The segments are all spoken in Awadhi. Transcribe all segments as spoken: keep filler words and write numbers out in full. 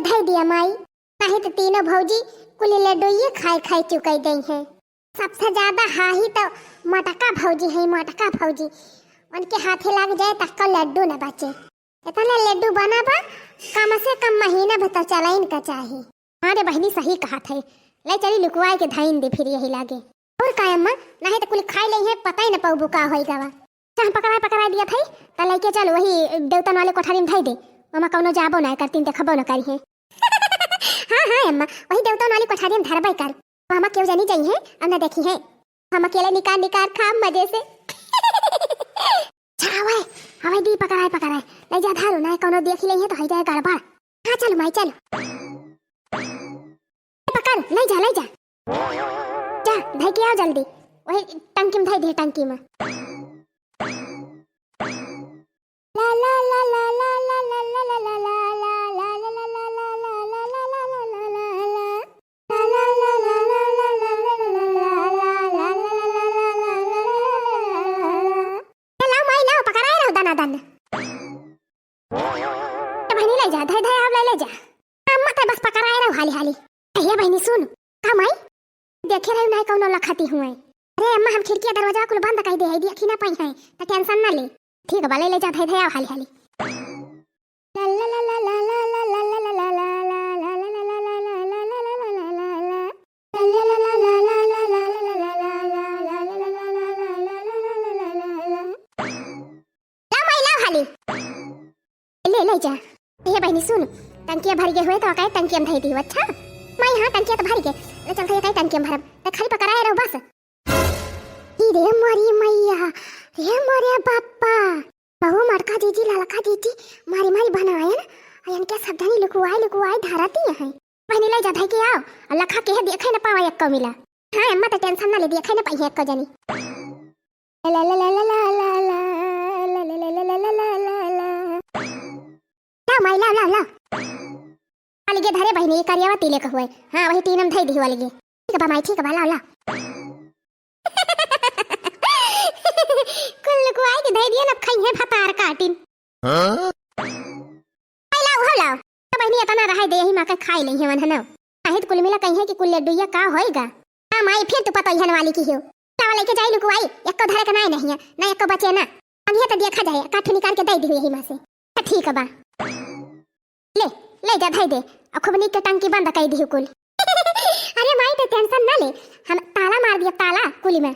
धइ दिया माई, नाहीं त तीनों भौजी कुल लड्डू ये खाए खाए चुकाई गई हैं। सबसे ज्यादा हाही तो मोटका भौजी है, मोटका भौजी। उनके हाथे लाग जाए तक्को लड्डू न बचे। इतना लड्डू बना बा, कम से कम महीना भर तो चलाइन का चाही। हाँ रे बहिनी, सही कहत है। ले चली लुकवाए के धइन दे फिर यही लागे। और का अम्मा, नाहीं त कुल खाई लेइहैं, पता ही न पउबू का होई गवा। चाहे पकड़ाए पकड़ाए दिया थई, त लइके चल वही देवतन वाले कोठारी में धई दे। ओमा कउनो जाबो ना करतीन, देखबो ना करिहैं। हाँ, हाँ अम्मा, वही देवतन वाली कोठारी में धरबे कर। ओमा केहू जनी जइहैं, अब ना देखिहैं। हम अकेले निकार निकार खाब मजे से। जा ओए, अबे दी पकड़ाए पकड़ाए। ले जा धारू, ना कउनो देखी लेइहैं त होई जाए गड़बड़। हाँ चल माई चल। पकड़, ले जा, ले जा। जा, धइ के आओ जल्दी। वही टंकी में धइ दे, टंकी में। लाओ माई, लाओ, पकड़ाए रहो दना दन। ए बहिनी, ले जा, धइ, धइ, आओ, ले, ले जा। अम्मा, तै बस पकड़ाए रहो हाली, हाली। ए बहिनी, सुन, का माई? देखे रहो ना कउनो लखती हुए। अरे अम्मा, हम खिड़किया दरवाजा कुल बंद कइ दे है, देखी ना पइहैं, त tension ना ले। ठीक बा, ले, ले जा, धइ, धइ, आओ हाली, हाली। लाओ माई, लाओ हाली। ले, ले जा। ए बहिनी सुन, टंकिया भरि गे हुए त ओकाई टंकिया में धइ दिहु, अच्छा? माई हाँ, टंकिया त भरि गे। ले चल, त एकाई टंकिया में भरब। त खाली पकड़ाए रहो बस। ई रे मोरी मैया, रे मोरे बाप्पा। बहु मड़का जीजी, ललका जीजी, मारी मारी बनायन। अयन के सब धनी लुकुआई लुकुआई धरती हैं। बहिनी ले जा धइ के आओ, और लखा के है देखे न पावा एक्को मिला। हाँ अम्मा, त tension ना ले, देखे न पाई है एक्को जनी। लाओ माई, लाओ, लाओ, लाओ। अलगे धरे बहिनी, करियावा तिले का हुए। हाँ, वही टीनम धई दिहु अलगे। ठीक बा माई, ठीक बा, लाओ, लाओ। कुल लुकुआई के धई दिए न, खइहैं भतार काटिन। हाँ? लाओ, हो लाओ। त बहिनी, एतना रहै दे, यही मा के खाई लेइहैं वन, है ना? काहे त कुल मिला कहिहैं कि कुल लड्डुइया का होइगा? हाँ माई, फिर तू पतोहियन वाली की हो। लावा लेके जाई लुकुआई, एक्को धरे के नाय नहीं है, ना एक्को बचे ना। अंगिया त देखा जाए, काठी निकाल के दे दिहु यही मा से। त ठीक बा। ले, ले जा, धई दे। अ खूब नीक के टंकी बंद कई दिहु कुल। अरे माई, त tension ना ले, हम ताला मार दिया, ताला कुली में।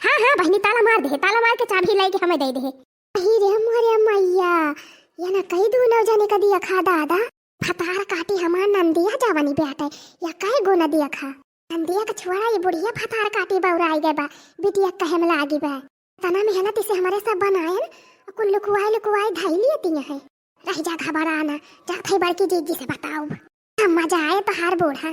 हाँ, हाँ बहिनी, ताला मार दे, ताला मार के चाभी लाई के हमें दे दे। अही रे मोरे मैया, ये ना कई दूनो जने का दिया खा दादा। भतार काटी हमार नंदिया जवानी बेटे, या कई गो न दिया खा। नंदिया का छोड़ा, ये बुढ़िया भतार काटी बौराई गए बा, बिटिया कहे में लागी बा। तना मेहनत इसे हमारे सब बनायन, कुल लुकुआई लुकुआई धई लिए तिया है। रह जा घबरा ना, जात है बड़की जीजी से बताओ। हम मजा आए तोहार बूढ़ा।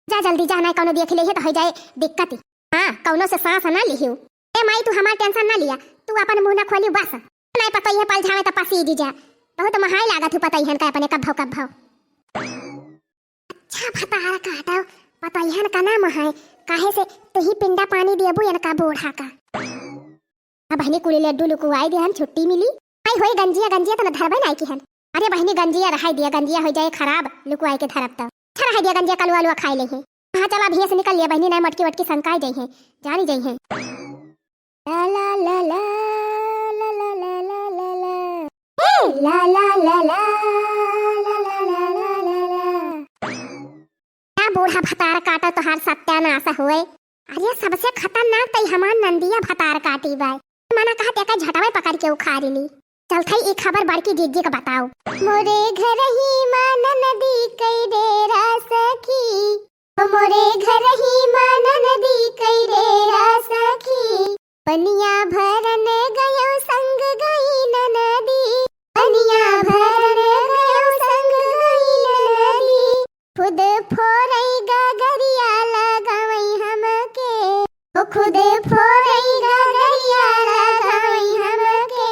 जा जल्दी जा, ना कौनो देख ले है तो हो जाए दिक्कत। हाँ, कौनो से सांस ना लिहियो। ए माई, तू हमार tension ना लिया, तू अपन मुंह ना खोलियो बस। ना पतोहिया पलझावे त पसीज जा। बहुत महाई लागत हूँ पतोहियन का अपने कब्भव कब्भव। अच्छा भतार काटो, पतोहियन का नाम है, काहे से तुही पिंडा पानी देबू इनका बूढ़ा का। अब बहिनी कुली लड्डू लुकुआई दिहन, छुट्टी मिली। आई होई गंजिया, गंजिया त न धरबे नाई किहन। अरे बहिनी, गंजिया रहाई दिया, गंजिया हो जाए खराब, लुकुआई के धरब त। अच्छा रहाई दिया, गंजिया कलुआ लुआ खाई लेहे। हाँ चला, अभी से निकल लिया बहिनी, नाई मटकी वटकी संकाई जाई है, जानी जाई है। ला ला ला ला, ला ला ला ला ला ला। ए, ला ला ला ला, ला ला ला ला ला ला। ना बूढ़ा भतार काटा तोहार सत्यानाश होए। अरे सबसे खतरनाक तई हमार नंदिया भतार काटी बाय। मना कहत एका झटवे पकड़ के उखाड़ ली। चलथई ई खबर बड़की जीजी के बताओ। मोरे घर ही मा ननदी कई डेरा सखी, मोरे घर ही मा ननदी कई डेरा सखी। पनिया भरन गयो संग गई ननदी, पनिया भरन गयो संग गई ननदी। खुद फोरई गगरिया लगावई हमके, ओ खुद फोरई गगरिया लगावई हमके।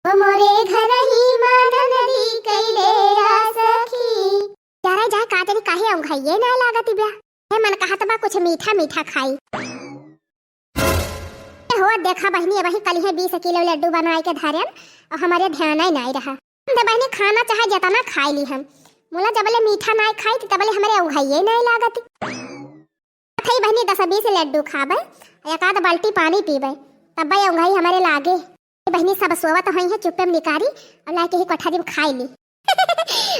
ओ मोरे घर ही मा ननदी कई डेरा सखी। यारा जाए का जानी काहे औंघाइए ना लागत बा। हे मन कहत बा कुछ मीठा मीठा खाई। ए हो देखा बहिनी, वही कलिहे बीस किलो लड्डू बनाए के धरन और हमारे ध्यान ही नहीं रहा। हम तो बहिनी खाना चाहे जितना खाई ली हम, मुला जबले मीठा नाय खाई थी, तबले हमरे उघाइये नाय लागत। थई बहिनी, दस बीस लड्डू खाबे, एक आध बाल्टी पानी पीबे, तब्बे उघाई हमरे लागे। बहिनी, सब सोवत होइहैं, चुप्पे में निकारी और लाके ही कोठरी में खाई ली।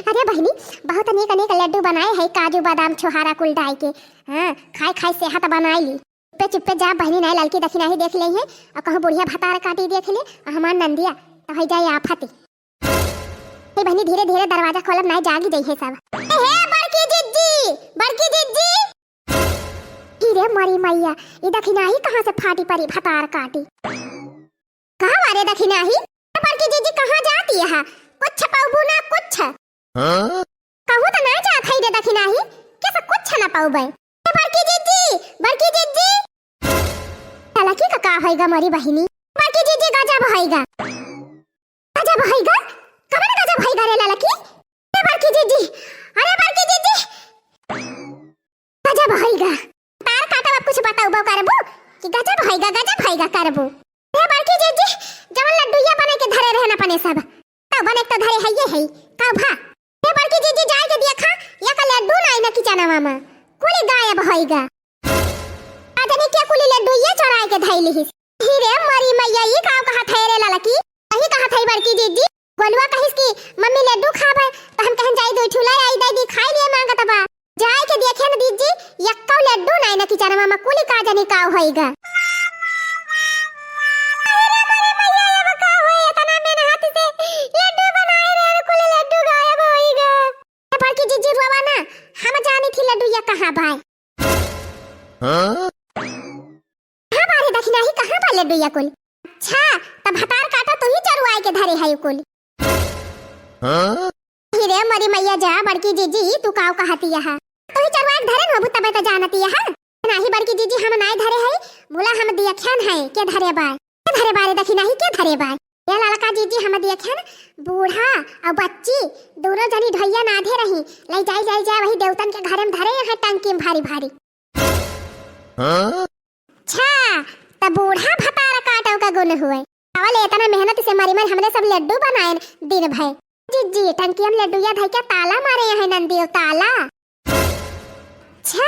अरे बहिनी, बहुत अनेक अनेक लड्डू बनाए हैं, काजू बादाम छोहारा कुल डाई के। हाँ, खाए खाए सेहत बनाए ली। चुप्पे चुप्पे जा बहिनी, नाय ललकी दखिनाही देख लेइहैं, और कहूँ बुढ़िया भतार काटी देख ले, और हमार नंदिया, तो होइ जाए आफती। हे बहिनी, धीरे धीरे दरवाजा खोलब, नाय जागी जइहैं सब। ए हे बड़की जिज्जी, बड़की जिज्जी। ही रे मोरी मैया, ई दखिनाही कहाँ से फाटी परी भतार काटी। कहाँ वारे दखिनाही? बड़की जिज्जी कहाँ जाती है? कुछ पौबू ना कुछ। हाँ? कहूँ तो ना जात है रे दखिनाही, कैसे कुछ ना पौबे। ए बड़की जिज्जी, बड़की जिज्जी। ललकी का का होइगा मोरी बहिनी? बड़की जिज्जी गजब होइगा। गजब होइगा? कवन गजब होइगा रे ललकी? ए बड़की जिज्जी, अरे बड़की जिज्जी। गजब होइगा। तार काटब अब कुछ बतौबो करबू कि गजब होइगा, गजब होइगा करबू। हे बड़की जिज्जी, जवन लड्डुइया बने के धरे रहन अपने सब, तब बने तो धरे हइये है, का भा? हे बड़की जिज्जी, जाए के देखा, एक लड्डू नाई न किचनवा में, कुल गायब होइगा। आदमी के कुल लड्डुइया चोराए के धइली हिस। ही रे मोरी मैया, ई का कहत है रे ललकी? कही कहत है बड़की जिज्जी, गोलुआ कहिस कि मम्मी लड्डू खाबे, तो हम कहन जाई दो ठुला आई दे दी, खाई लिए मांगत बा। जाए के देखे न दीदी, यक्कौ लड्डू नाई न किचनवा में, कुली का जानी का होइगा। अरे मोरे मैया, अब का होई, इतना मेहनत से लड्डू बनाए रहे, कुली लड्डू गायब होइगा। ए बड़की जिज्जी रोवा ना, हम जानी थी लड्डू या कहाँ बाय। हाँ? कहाँ बा रे दखिनाही, कहाँ बा लड्डुइया कुल? अच्छा, तब भतार काटा तू ही चरुआए के धरे है कुल। हाँ? ही रे मोरी मैया जा, बड़की जिज्जी, तू काव कहती यहाँ? तू ही चरुआए के धरे न होबू तबे तो जानती यहाँ। नाही बड़की जिज्जी, हम नाय धरे है, बोला हम दियखियन है, के धरे बाय? के धरे बाय रे दखिनाही, के धरे बाय? ये ललका जिज्जी हम दियखियन, बूढ़ा और बच्ची, दोनों जनी ढैया नाधे रही, ले जाई, ले जाए वही देवतन के घरे में धरे यहाँ टंकी में भारी भारी। हाँ? अच्छा, त बूढ़ा भतार काटव का गुण हुए। अवल इतना मेहनत से मरी मरी हमरे सब लड्डू बनाएन दिन भर। जिज्जी, टंकिया में लड्डूया धइ के ताला मारे हैं नंदियो, ताला। अच्छा,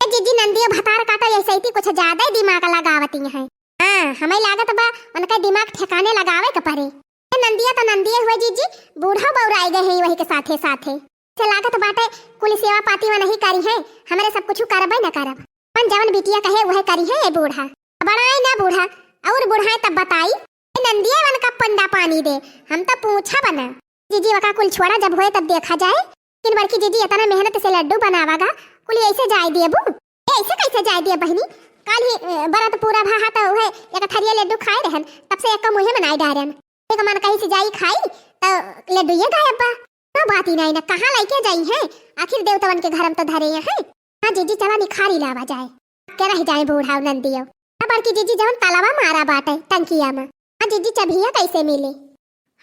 ए जिज्जी, नंदियो भतार काटो ऐसे ही कुछ ज्यादा ही दिमाग लगावती हैं। हाँ, हमें लागत बा उनका दिमाग ठिकाने लगावे के पड़े। ए नंदिया तो नंदिये हुए जिज्जी, बूढ़ा बौराए गए हैं वही के साथे साथे। से लागत बाटे कुल सेवा पाती में नहीं करी है, हमरे सब कुछ करबे न करब। अपन जवन बिटिया कहे वह करी है ए बूढ़ा। बड़ाई ना बूढ़ा, और बुढ़ाए तब बताई। ए नंदिया वन का पंडा पानी दे, हम तो पूछा बना। जिज्जी वका कुल छोड़ा, जब होए तब देखा जाए। लेकिन बड़की जिज्जी इतना मेहनत से लड्डू बनावागा, कुल ऐसे जाए दिए बू? ए, ऐसे कैसे जाए दिए बहिनी? काल ही, ए, बरत पूरा भा हा तो वह एक थरिया लड्डू खाए रहन, तब से एक मुँहे में नाई डारन। एक मन कहीं से जाई खाई, तो लड्डू ये गायब बा। तो बात ही नहीं ना, कहाँ लेके जाई है? आखिर देवतवन के घर में तो धरे हैं। हाँ जिज्जी, चला निखारी लावा जाए। के रह जाए बूढ़ा और नंदियो। अब बड़की जिज्जी जवन तलवा मारा बाटे टंकिया में। हाँ जिज्जी, चबिया कैसे मिले?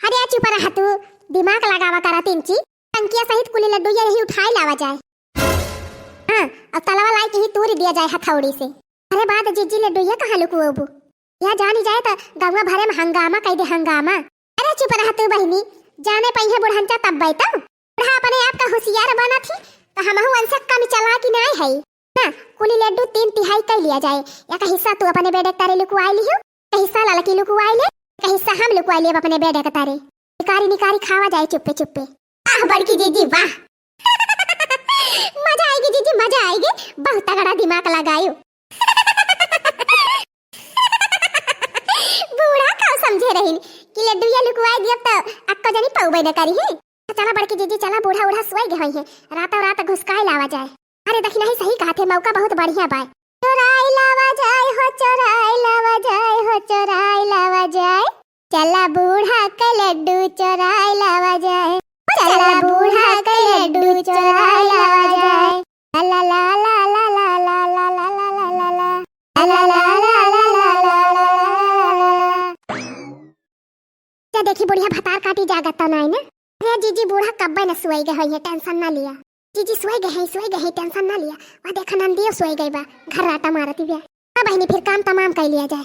अरे आ चुप रह तू, दिमाग लगावा करा तिनची। टंकिया सहित कुली लड्डू यही उठाए लावा जाए। हाँ, और तलवा लाई के ही तूर दिया जाए हथौड़ी से। अरे बात जिज्जी, लड्डू ये कहाँ लुकुओबू? या जानी जाए त गौवा भरे में हंगामा कह दे, हंगामा। अरे चुप रह तू बहिनी, जाने पइहे बुढ़ंचा तब बैतौ। बूढ़ा अपने आप का होशियार बना थी, तो हमहू उनसे कम चालाक नाय है। ना, कुली लड्डू तीन तिहाई कर लिया जाए। एक हिस्सा तू अपने बेडे के तारे लुकवाई लिहो, एक हिस्सा ललकी लुकवाई ले, एक हिस्सा हम लुकवाई लेब अपने बेडे के तारे। निकारी निकारी खावा जाए चुप्पे चुप्पे। आह बड़की जिज्जी वाह। मजा आएगी जिज्जी, मजा आएगी। बहुत तगड़ा दिमाग लगायो। बूढ़ा का समझे रहिन कि लड्डूया लुकवाए दियब त अक्को जनी पौबे न करी है। चला बड़की जिज्जी, चला, बूढ़ा उढ़ा सोए गए हैं, रातों रात घुसकाए लावा जाए। अरे दखिनाही सही कहत है, मौका बहुत बढ़िया बाय। चोराए लावा जाए हो, चोराए लावा जाए हो, चोराए लावा जाए। चला बूढ़ा के लड्डू चोराए लावा जाए। चला बूढ़ा के लड्डू चोराए लावा जाए। ला ला ला ला। जा देखी बुढ़िया भतार काटी जागत तो नाई ना। अरे जिज्जी बूढ़ा कब्बे न सोए गए होइहे, tension ना लिया। जिज्जी सोए गए हैं, सोए गए हैं, tension ना लिया। वह देखा नंदियो सोए गए बा, घर्राटा मारती बिया। हाँ बहिनी, फिर काम तमाम कर लिया जाए।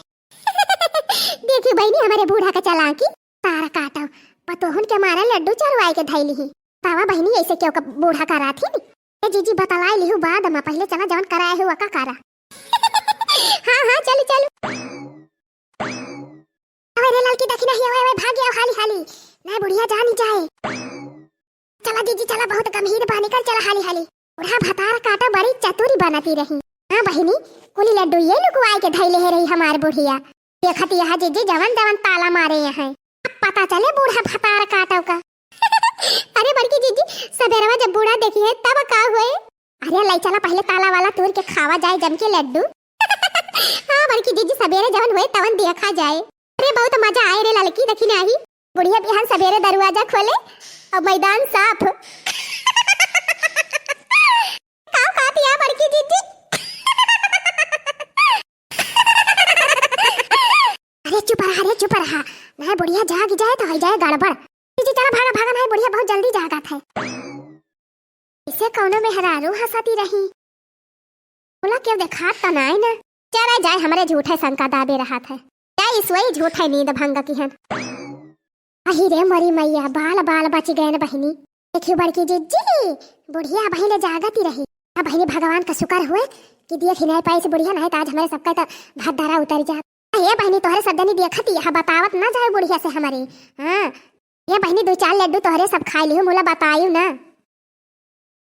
देखी बहिनी हमरे बूढ़ा का चालाकी, तारा काटो, पतोहन के मारे लड्डू चोरवाए के धैली ही। तावा बहिनी, ऐसे क्यों का बूढ़ा करात ही? ए जीजी, बतलाई लिहू बाद मा, पहिले चला जवन कराए हो वका करा। हाँ हाँ, चलू चलू। अबे रे ललकी, देखी नहीं, अबे, अबे, भाग गया हाली हाली। नहीं बुढ़िया जानी जाए। चला जीजी चला, बहुत गंभीर बा, निकल चला हाली हाली। बूढ़ा भतार काटा बड़ी चतुरी बनती रही। हाँ बहिनी, कुली लड्डू ये लुकवाए के धैले है रही हमार बुढ़िया। देखत यहाँ जीजी जवन जवन ताला मारे यहाँ। अब पता चले बूढ़ा भतार काटो का। अरे बड़की जीजी, सबेरवा जब बूढ़ा देखी है तब का हुए? अरे लाई चला, पहिले ताला वाला तूर के खावा जाए जम के लड्डू। हाँ बड़की जीजी, सबेरे जवन हुए तवन देखा जाए। अरे बहुत मजा आए रे ललकी, देखी नाही, बुढ़िया बिहान सबेरे दरवाजा खोले और मैदान साफ। काऊ खाती है बड़की जीजी? अरे चुप रहा, अरे चुप रहा, नहीं बुढ़िया जाग जाए तो हो जाए गड़बड़। जीजी चला भागा भागा, नहीं बुढ़िया बहुत जल्दी जागत है। इसे कौनो मेहरारू हंसाती रही। बोला क्यों देखात तो नाई ना। चला जाए, हमरे झूठे शंका दाबे रहत है। क्या इस वही झूठे नींद भंग की हन। अही रे मोरी मैया, बाल बाल बच गए न बहिनी। देखियो बड़की जीजी, बुढ़िया बहिने जागती रही। अब बहिनी भगवान का शुक्र हुए कि दिए खिनाए पाए से बुढ़िया, नहीं तो आज हमारे सबका तो भद्दारा उतर जात। ए बहिनी, तोहरे सब जनी देखती है, बतावत ना जाए बुढ़िया से हमारे। हाँ, ए बहिनी, दो चार लड्डू तोहरे सब खाए लिहू, मुला बतायू ना।